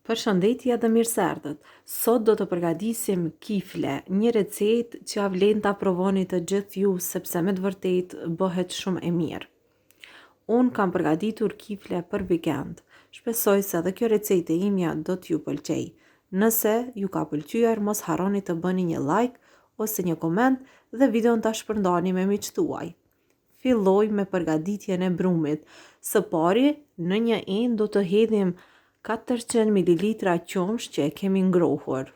Përshëndetje dhe mirë se erdhët. Sot do të përgatisim kifle, një recetë që ia vlen ta provoni të gjithë ju sepse me të vërtetë bëhet shumë e mirë. Unë kam përgatitur kifle për vikend. Shpresoj se edhe kjo recetë e imja do t'ju pëlqejë. Nëse ju ka pëlqyer, mos harroni të bëni një like ose një koment dhe videon ta shpërndani me miqtë tuaj. Fillojmë me përgatitjen e brumit. Së pari, në një enë do të hedhim 400 ml qumësht që e kemi ngrohur.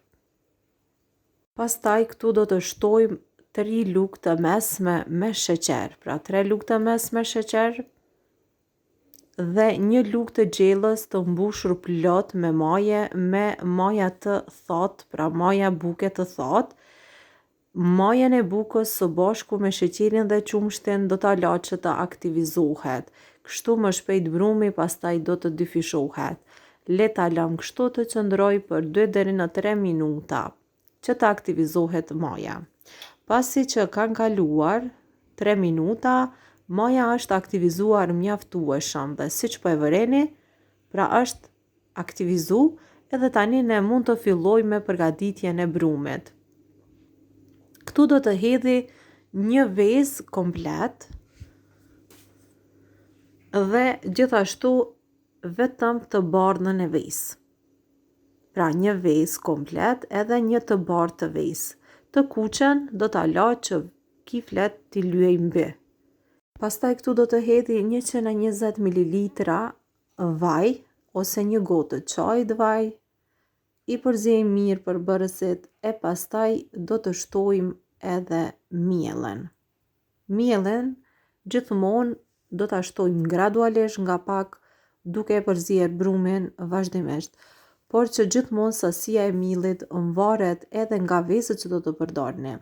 Pastaj këtu do të shtojmë 3 lugë të mesme me sheqer, pra 3 lugë të mesme sheqer dhe një lugë të gjellës të mbushur plot me maje, me maja të thatë, pra maja buke të thatë. Majën e bukës së bashku me sheqerin dhe qumështin do ta la që të aktivizohet. Kështu më shpejt brumi pastaj do të dyfishohet. Le ta lëmë kështu të qëndrojë për 2 deri në 3 minuta që të aktivizohet maja. Pasi që kanë kaluar 3 minuta, maja është aktivizuar mjaftueshëm dhe siç po e vëreni, pra është aktivizu edhe tani ne mund të fillojmë me përgatitjen e brumit. Këtu do të hedhi një vezë komplet dhe gjithashtu vetëm të bardhën e vezë. Pra një vezë komplet edhe një të bardhë të vezë. Të kuqen do ta la që kiflet t'i lyej mbi. Pastaj këtu do të hedhi 120 ml vaj ose një gotë çajit vaj, i përziejmë mirë përbërësit e pastaj do të shtojmë edhe miellin. Miellin gjithmonë do ta shtojmë gradualisht nga pak duke e përzier brumin vazhdimisht, por që gjithmonë sasia e miellit varet edhe nga vezët që do të përdorni.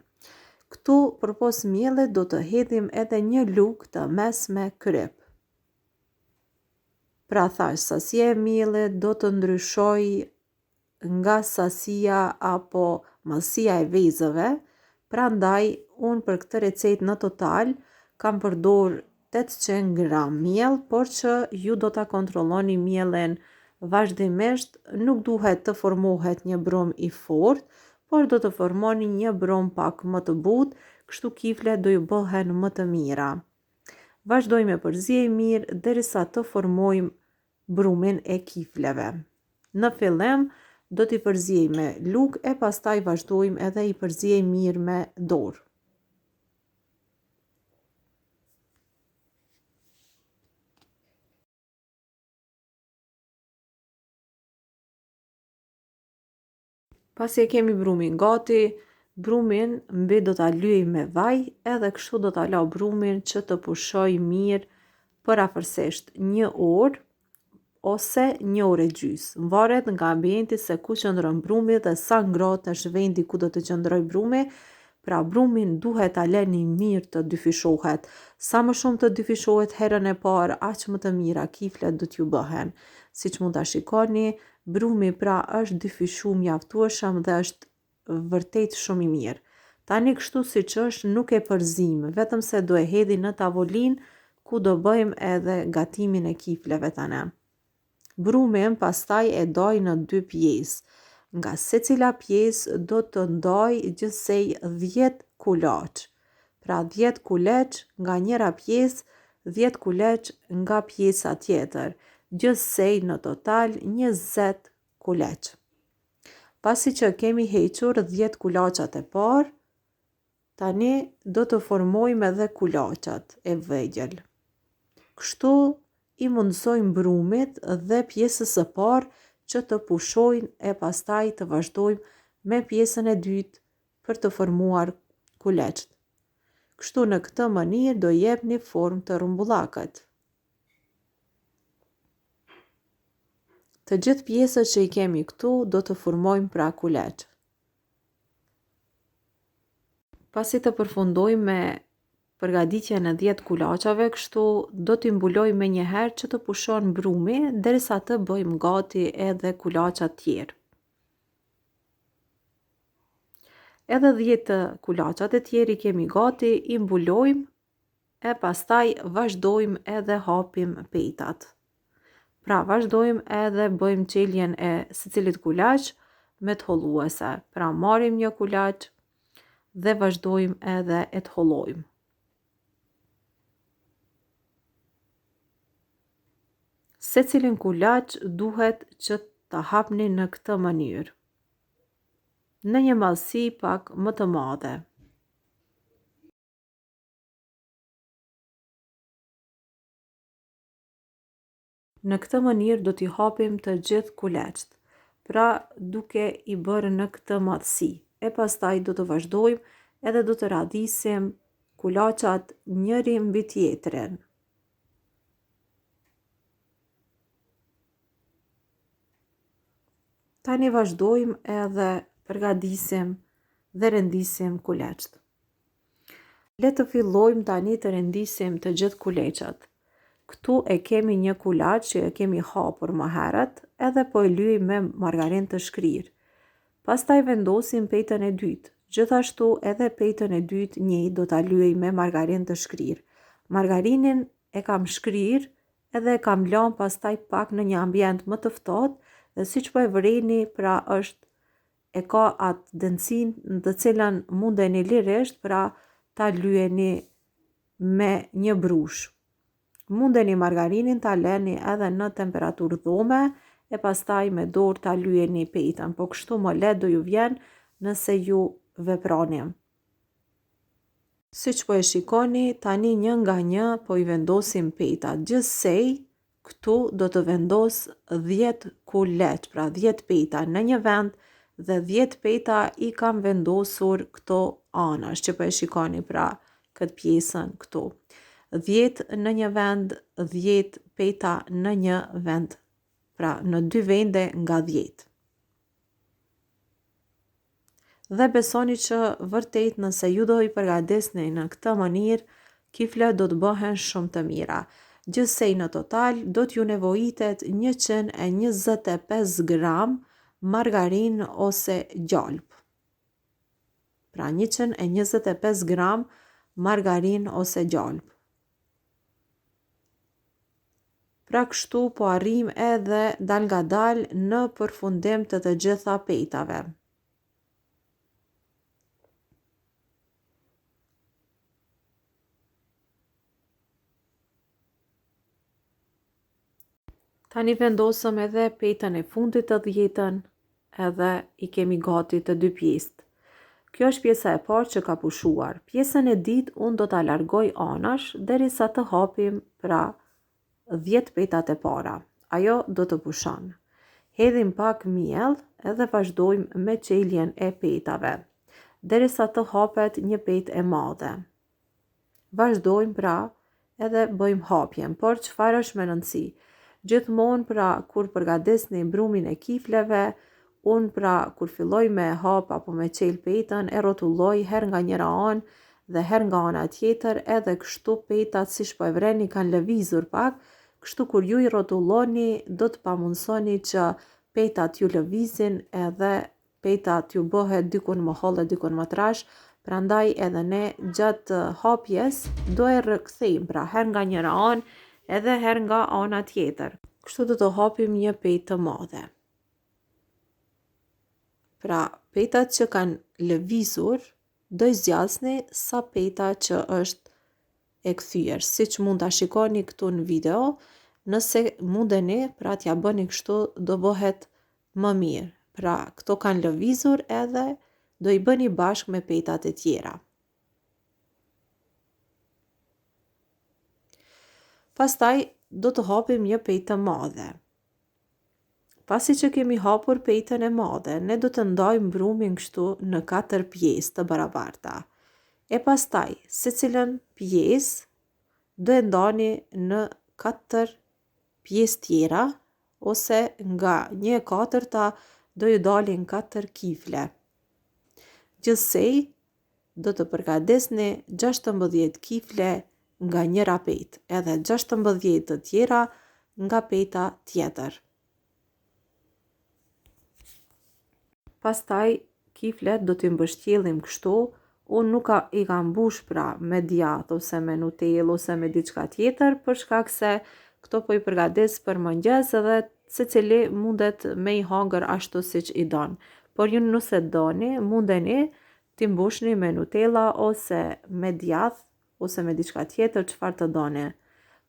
Këtu përpos miellit do të hedhim edhe një lugë të mesme kripë. Pra thashë, sasia e miellit do të ndryshojë nga sasia apo madhësia e vezëve, prandaj unë për këtë recetë në total kam përdor 800 gram miell, por që ju do ta kontrolloni miellin vazhdimisht, nuk duhet të formohet një brumë i fortë, por do të formoni një brumë pak më të butë, kështu kiflet do ju bëhen më të mira. Vazhdojmë e përziejmë mirë derisa të formojmë brumin e kifleve. Në fillim do t'i përziejmë me lugë e pastaj vazhdojmë edhe i përziejmë mirë me dorë. Pasi e kemi brumin gati, brumin mbi do ta lyejmë me vaj edhe kështu do ta la brumin që të pushojë mirë përafërsisht një orë ose një orë e gjysë. Varet nga ambienti se ku qëndron brumi dhe sa ngrohtë është vendi ku do të qëndrojë brumi, pra brumin duhet ta leni mirë të dyfishohet. Sa më shumë të dyfishohet herën e parë, aq më të mira kiflet do t'ju bëhen. Siç mund ta shikoni, Brumi pra është dyfishu mjaftueshëm dhe është vërtet shumë i mirë. Tani kështu siç është nuk e përzijmë, vetëm se do e hedhim në tavolinë ku do bëjmë edhe gatimin e kifleve tani. Brumin pastaj e daj në dy pjesë. Nga secila pjesë do të ndaj gjithsej 10 kulaç. Pra 10 kuleç nga njëra pjesë, 10 kuleç nga pjesa tjetër, gjithsej në total 20 kuleç. Pasi që kemi hequr 10 kulaçat e parë, tani do të formojmë edhe kulaçat e vegjël. Kështu i mundësojmë brumit dhe pjesës së parë që të pushojnë e pastaj të vazhdojmë me pjesën e dytë për të formuar kuleçtë. Kështu në këtë mënyrë do jepni formë të rrumbullakët. Të gjithë pjesët që i kemi këtu do të formojmë pra kuleç. Pasi të përfundojmë me përgatitjen e 10 kulaçave, kështu do t'i mbulojmë menjëherë që të pushon brumi derisa të bëjmë gati edhe kulaçat tjerë. Edhe 10 kulaçat e tjerë i kemi gati, i mbulojmë e pastaj vazhdojmë edhe hapim petat. Pra vazhdojmë edhe bëjmë çeljen e secilit kulaç me tholluese. Pra marrim një kulaç dhe vazhdojmë edhe e thollojmë. Secilin kulaç duhet që ta hapni në këtë mënyrë, në një madhësi pak më të madhe. Në këtë mënyrë do t'i hapim të gjithë kulaçët, pra duke i bërë në këtë madhësi. E pastaj do të vazhdojmë edhe do të radhisim kulaçat njëri mbi tjetrin. Tani vazhdojmë edhe përgatisim dhe rendisim kulaçët. Le të fillojmë tani të rendisim të gjithë kulaçat. Këtu e kemi një kulaç që e kemi hapur më herët edhe po e lyejmë me margarinë të shkrirë. Pastaj vendosim petën e dytë. Gjithashtu edhe petën e dytë njëjtë do ta lyejmë me margarinë të shkrirë. Margarinin e kam shkrirë edhe e kam lanë pastaj pak në një ambient më të ftohtë dhe siç po e vëreni pra është e ka atë dendësinë në të cilën mundeni lirisht pra ta lyeni me një brushë. Mundeni margarinin ta leni edhe në temperaturë dhome e pastaj me dorë ta lyeni petën, po kështu më lehtë do ju vjen nëse ju veproni. Siç po e shikoni, tani një nga një po i vendosim petat. Gjithsej, këtu do të vendos 10 kuleç, pra 10 peta në një vend dhe 10 peta i kam vendosur këto anash, që po e shikoni pra këtë pjesën këtu. 10 në një vend, 10 peta në një vend, pra në dy vende nga 10. Dhe besoni që vërtet nëse ju do i përgatisni në këtë mënyrë, kiflet do të bëhen shumë të mira. Gjithsej në total do t'ju nevojitet 125 gram margarinë ose gjalpë. Pra 125 gram margarinë ose gjalpë. Pra kështu po arrijmë edhe dalngadalë në përfundim të të gjitha petave. Tani vendosëm edhe petën e fundit të dhjetën edhe i kemi gati të dy pjesët. Kjo është pjesa e parë që ka pushuar. Pjesën e dytë unë do ta largoj anash derisa të hapim pra 10 petat e para. Ajo do të pushon. Hedhim pak miell edhe vazhdojmë me çeljen e petave, derisa të hapet një petë e madhe. Vazhdojmë pra edhe bëjmë hapjen, por çfarë është me rëndësi? Gjithmonë pra kur përgatisni brumin e kifleve, unë pra kur filloj me hap apo me çel petën, e rrotulloj herë nga njëra anë dhe herë nga ana tjetër, edhe kështu petat siç po e vreni kanë lëvizur pak, kështu kur ju i rrotulloni do të pamundësoni që petat t'ju lëvizin edhe peta t'ju bëhet dikun më hollë e dikun më trash, prandaj edhe ne gjatë hapjes do e rrëkthejmë, pra herë nga njëra anë edhe herë nga ana tjetër. Kështu do të hapim një petë të madhe. Pra, petat që kanë lëvizur, do i zgjasni sa peta që është e kthyer, siç mund ta shikoni këtu në video, nëse mundeni, pra t'ja bëni kështu, do bëhet më mirë. Pra, këto kanë lëvizur edhe do i bëni bashkë me petat e tjera. Pastaj do të hapim një petë të madhe. Pasi që kemi hapur petën e madhe, ne do të ndajmë brumin kështu në katër pjesë të barabarta. E pastaj, secilën pjesë do e ndani në katër pjesë tjera, ose nga një e katërta do ju dalin katër kifle. Gjithsej, do të përgatisni 16 kifle nga njëra petë, edhe 16 të tjera nga peta tjetër. Pastaj kiflet do t'i mbështjellim kështu, unë nuk i kam mbush pra me djathë ose me nutellë ose me diçka tjetër, për shkak se Këto po i përgatis për mëngjes edhe secili mundet me i hangër ashtu siç i don. Por ju nëse doni, mundeni t'i mbushni me Nutella ose me djath ose me diçka tjetër, çfarë të doni.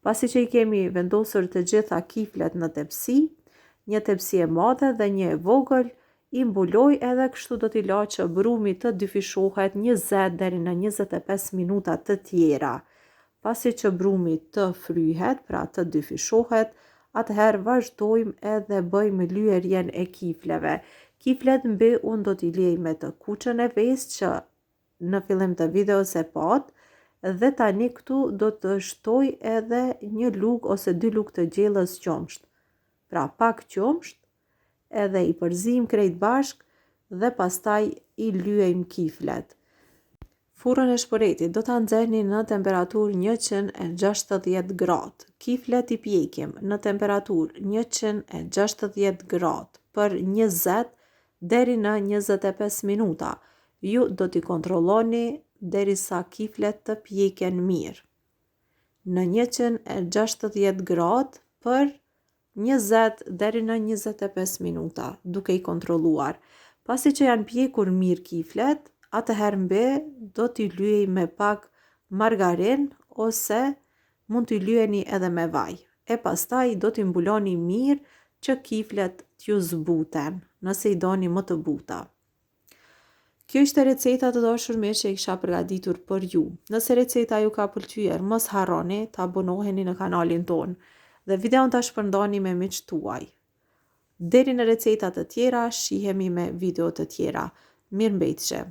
Pasi që i kemi vendosur të gjitha kiflet në tepsi, një tepsi e madhe dhe një e vogël, i mbuloj edhe kështu do t'i la që brumi të dyfishohet 20 deri në 25 minuta të tjera. Pasi që brumi të fryhet, pra të dyfishohet, atëherë vazhdojmë edhe bëjmë lyerjen e kifleve. Kiflet mbi unë do t'i lyej me të kuqen e vesë që në fillim të videos e patë dhe tani këtu do të shtoj edhe një lugë ose dy lugë të gjellës qumsht. Pra pak qumsht edhe i përzijmë krejt bashkë dhe pastaj i lyejmë kiflet. Furrën e shporetit do ta nxehni në temperaturë 160 gradë. Kiflet i pjekim në temperaturë 160 gradë për 20 deri në 25 minuta. Ju do t'i kontrolloni derisa kiflet të pjeken mirë. Në 160 gradë për 20 deri në 25 minuta, duke i kontrolluar. Pasi që janë pjekur mirë kiflet, atëherë mbi do t'i lyej me pak margarin ose mund t'i lyeni edhe me vaj. E pastaj do t'i mbuloni mirë që kiflet t'ju zbuten, nëse i doni më të buta. Kjo ishte receta të dashur miq që e kisha përgatitur për ju. Nëse receta ju ka pëlqyer, mos harroni të abonoheni në kanalin tonë dhe videon ta shpërndani me miqtë tuaj. Deri në receta të tjera, shihemi me video të tjera. Mirëmbetshi!